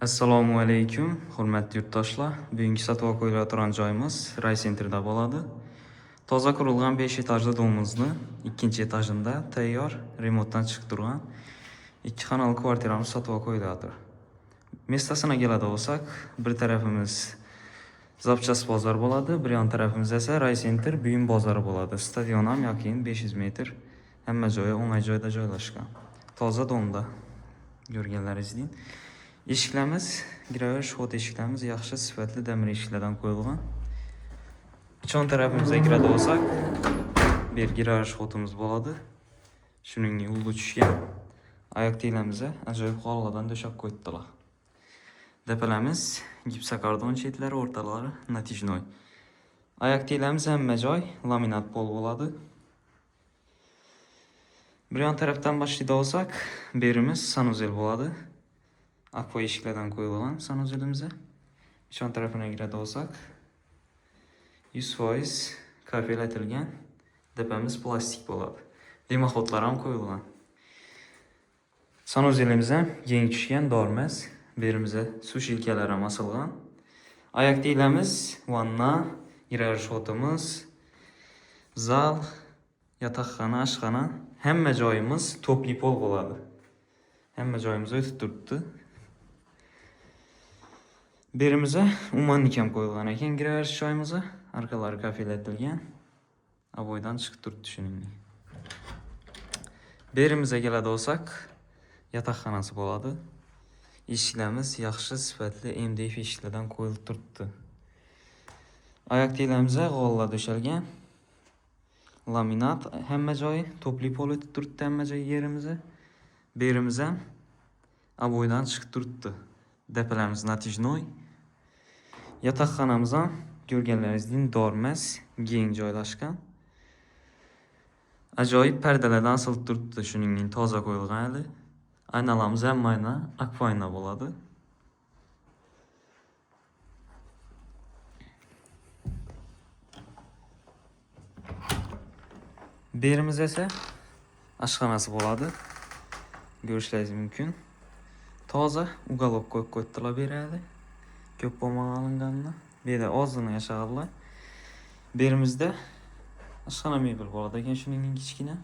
Assalomu alaykum, hurmatli yurtdoshlar. Bugungi sotib qo'yiladigan joyimiz Raysentrda bo'ladi. Toza qurilgan 5 etajli domimizni ikkinchi etajında tayyor remontdan chiqib turgan 2 xonali kvartiramiz sotib qo'yilyapti. Места sina keladi bo'lsak, bir tarafimiz Zapchast bozor bo'ladi, bir yon tarafimiz esa Raysentr buyum bozori bo'ladi. Stadion ham yaqin 500 metr. Hamma joyi o'ng'ay joyda joylashgan. Toza domda ko'rganlaringizdek. Eshiklarimiz, giraverish xod eshiklarimiz yaxshi sifatli demir eshiklardan qo'yilgan. Ichon tarafimizga kiradi bo'lsak, bir giraverish xodimiz bo'ladi. Shuningdek yo'lga tushgan oyoq tiylarimizni ajoyib g'olladan to'shab qo'ydilar. Depalarimiz gipsokardon chetlari, o'rtalari натяжной. Oyoq tiylarimiz hamma joy laminat pol bo'ladi. Bir yon tarafdan boshlaydi olsak, berimiz sanuzel bo'ladi. Akva eshiklardan qo'yilgan sanuzelimizga. Ichon tarafına kiradi olsak, 100% kafel etilgan depamiz plastik bo'ladi. Дымоход lar ham qo'yilgan. Sanuzelimiz ham keng tushgan, dormas. Berimize сушилка lar ham osilgan. Oyoq tiylarimiz, vanna, girar shotimiz, zal, yotoqxona, oshxona, hamma joyimiz тёплый pol bo'ladi. Hamma joyimiz o'tib turibdi. Berimize умывальник ham qo'yilgan ekan giraverish joyimizga. Orqalari kafel etilgan. Обой dan chiqib turibdi shuningdek. Berimize keladi olsak, yotoqxonasi bo'ladi. Eshiklarimiz yaxshi sifatli MDF eshiklardan qo'yilib turibdi. Oyoq tiylarimizga g'olla to'shalgan. Laminat hamma joyi тёплый pol o'tib turibdi hamma joyi yerimizni. Berimiz ham обой dan chiqib turibdi. Depalarimiz натяжной. Yotoqxonamiz ham ko'rganlaringizdek dormas, keng joylashgan. Ajoyib pardalardan osilib turibdi, shuningdek toza qo'yilgan hali. Aynalarimiz hamma ayna akfa ayna bo'ladi. Berimiz esa oshxonasi bo'ladi. Ko'rishlaringiz mumkin. Toza uголок qo'yib qo'yibdilar beradi. Ko'p bo'lmagan olinganini. Bu yerda ozgina yashaganlar. Berimizda oshxona mebel bo'ladi ekan shuningdek kichkina.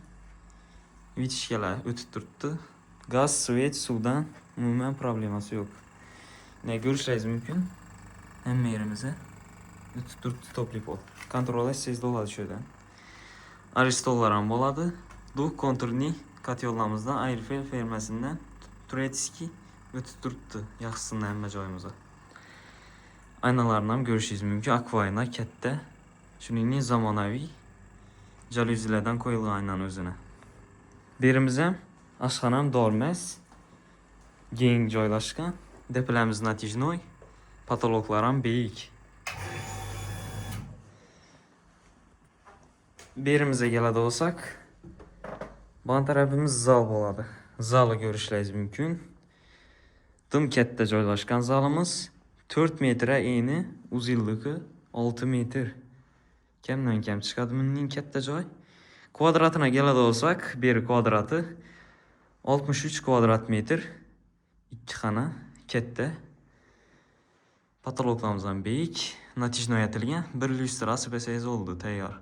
Вытяжка lar o'tib turibdi. Gaz, svet, suvdan umuman problemasi yo'q. Ne ko'rishlaringiz mumkin. Hamma yerimizda o'tib turibdi тёплый pol. Kontrol etsangiz bo'ladi shu yerdan. Aristollar ham bo'ladi. Двухконтурный котёл larimizdan Airfel firmasidan турецкий o'tib turibdi yaxshisidan hamma joyimizga. Aynalarni ham ko'rishingiz mumkin. Akva ayna katta. Shuningdek zamonaviy jalyuzilardan qo'yilgan aynani o'zini. Berimiz ham oshxona ham dormas, keng joylashgan. Depalarimiz натяжной, потолок lar ham beyik. Berimizga keladi olsak, bu tarafimiz zal bo'ladi. Zali ko'rishlaringiz mumkin. Dim katta joylashgan zalimiz 4 metre eni, uzunligi 6 metr. Kamdan kam chiqadi bunning katta joy. Kvadratına keladi olsak, beri kvadrati 63 kvadrat metr. 2 xona katta. Потолок larimiz ham beyik, натяжной etilgan. Bir lyustra asib desangiz bo'ldi, tayyor.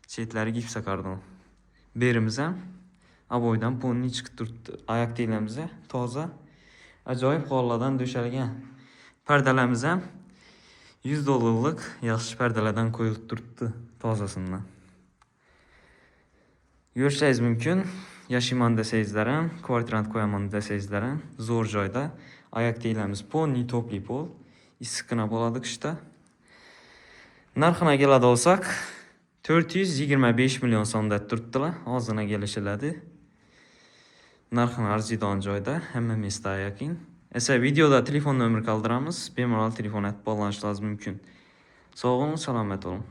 Chetlari gipsokardon. Berimiz ham обой dan polni chiqib turibdi. Oyoq tiylarimiz toza, ajoyib g'olladan to'shalgan. Pardalarimiz ham 100 dollarlik yaxshi pardalardan qo'yilib turibdi, tozasidan. Ko'rishingiz mumkin. Yashayman desangizlar ham, kvartirant qo'yaman desangizlar ham zo'r joyda. Oyoq tiylarimiz polni тёплый pol. Issiqqina bo'ladi qishda. Narxina keladi olsak, 425 million so'm deb turibdilar. Ozgina kelishiladi. Narxini arziydigan joyda, hamma места yaqin. Esa videoda telefon nomer qoldiramiz. Bemalol telefon etib bog'lanishingiz mumkin. Sog' bo'ling, salomat bo'ling.